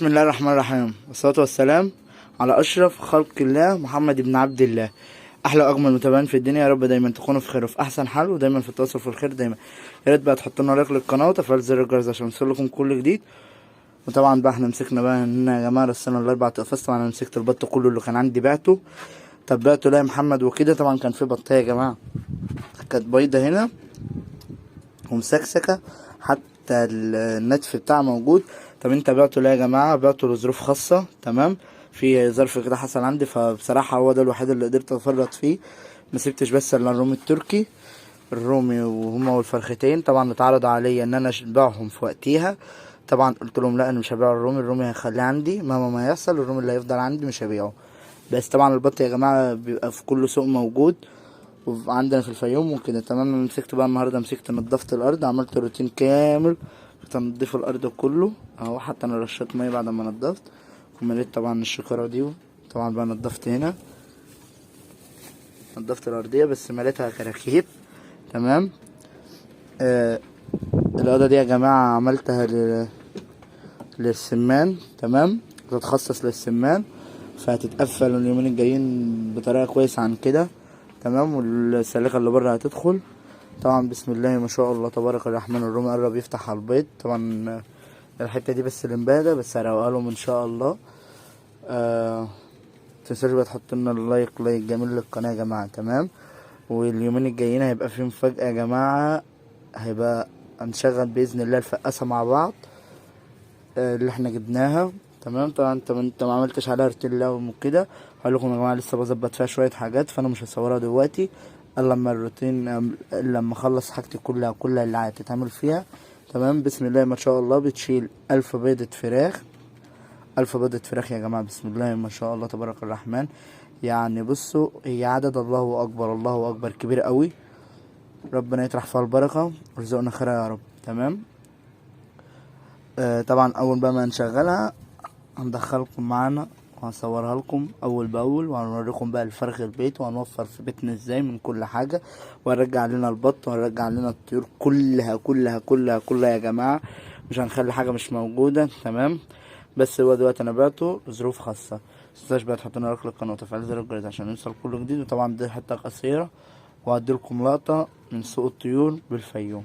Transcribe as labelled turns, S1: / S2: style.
S1: بسم الله الرحمن الرحيم، والصلاة والسلام على أشرف خلق الله محمد بن عبد الله. أحلى وأجمل متابعين في الدنيا، يا رب دايما تكونوا في خير وفي أحسن حال، ودايما في التواصل في الخير دايما. يا ريت بقى تحطوا لنا like للقناة وتفعيل زر الجرس عشان يوصل لكم كل جديد. وطبعا بقى احنا مسكنا بقى هنا يا جماعة، رسلنا الأربع أقفاص. طبعا أنا مسكت البط كله اللي كان عندي بعته. طب بعته ليه يا محمد وكده؟ طبعا كان في بطاية يا جماعة كانت بيضة هنا ومسكسكة، حتى النتف بتاعها موجود. طب انت بعته ليه يا جماعة؟ بعته لظروف خاصة، تمام؟ في ظرف كده حصل عندي، فبصراحة هو ده الوحيد اللي قدرت افرط فيه. ما سبتش بس الا الرومي التركي، الرومي وهما والفرختين. طبعا اتعرض عليا ان انا ابيعهم في وقتها، طبعا قلت لهم لا، انا مش هبيع الرومي، الرومي هخليه عندي مهما ما يحصل، الرومي اللي هيفضل عندي مش هبيعه. بس طبعا البط يا جماعة بيبقى في كل سوق موجود وعندنا في الفيوم وكده، تمام. مسكت بقى النهارده، مسكت نضفت الارض، عملت روتين كامل في تنظيف الارض كله اهو. حتى انا رشيت مية بعد ما نضفت، ومليت طبعا الشكاره دي. طبعا بقى نضفت هنا، نضفت الارضية بس مليتها كراكيب، تمام. الاوضة دي يا جماعة عملتها للسمان، تمام، تتخصص للسمان، فهتتقفل اليومين الجايين بطريقة كويسة عن كده، تمام. والسلاخه اللي بره هتدخل طبعا. بسم الله ما شاء الله تبارك الرحمن، الرومي قرب يفتح على البيض. طبعا الحتة دي بس اللي بس هروقها لهم ان شاء الله. متنساش بقى تحط لنا ال like، like جميل للقناة يا جماعة، تمام. واليومين الجايين هيبقى في مفاجاة يا جماعة، هيبقى هنشغل باذن الله الفقاسه مع بعض، اللي احنا جبناها، تمام. طبعا انت ما عملتش عليها روتين لهم وكده، هقول لكم يا جماعة لسه بظبط فيها شوية حاجات، فانا مش هصورها دلوقتي الا لما الروتين، الا لما اخلص حاجتي كلها، كلها اللي هتتعمل فيها، تمام. بسم الله ما شاء الله بتشيل 1000 بيضة فراخ، 1000 بيضة فراخ يا جماعة، بسم الله ما شاء الله تبارك الرحمن. يعني بصوا هي عدد، الله أكبر الله أكبر، كبير قوي. ربنا يطرح فيها البركة ويرزقنا خيرها يا رب، تمام. طبعا أول بقى ما نشغلها هندخلكم معانا وهصورها لكم أول بأول، وهنوريكم بقى الفرخ البيت، وهنوفر في بيتنا ازاي من كل حاجة، وهنرجع لنا البط، وهنرجع لنا الطيور كلها كلها كلها كلها يا جماعة، مش هنخلي حاجة مش موجودة، تمام. بس هو دلوقتي انا بعته لظروف خاصة. متنساش بقى تحطوا لنا like للقناة وتفعيل زر الجرس عشان يوصل كل جديد. وطبعا دي حتة قصيرة، وهديلكم لقطة من سوق الطيور بالفيوم.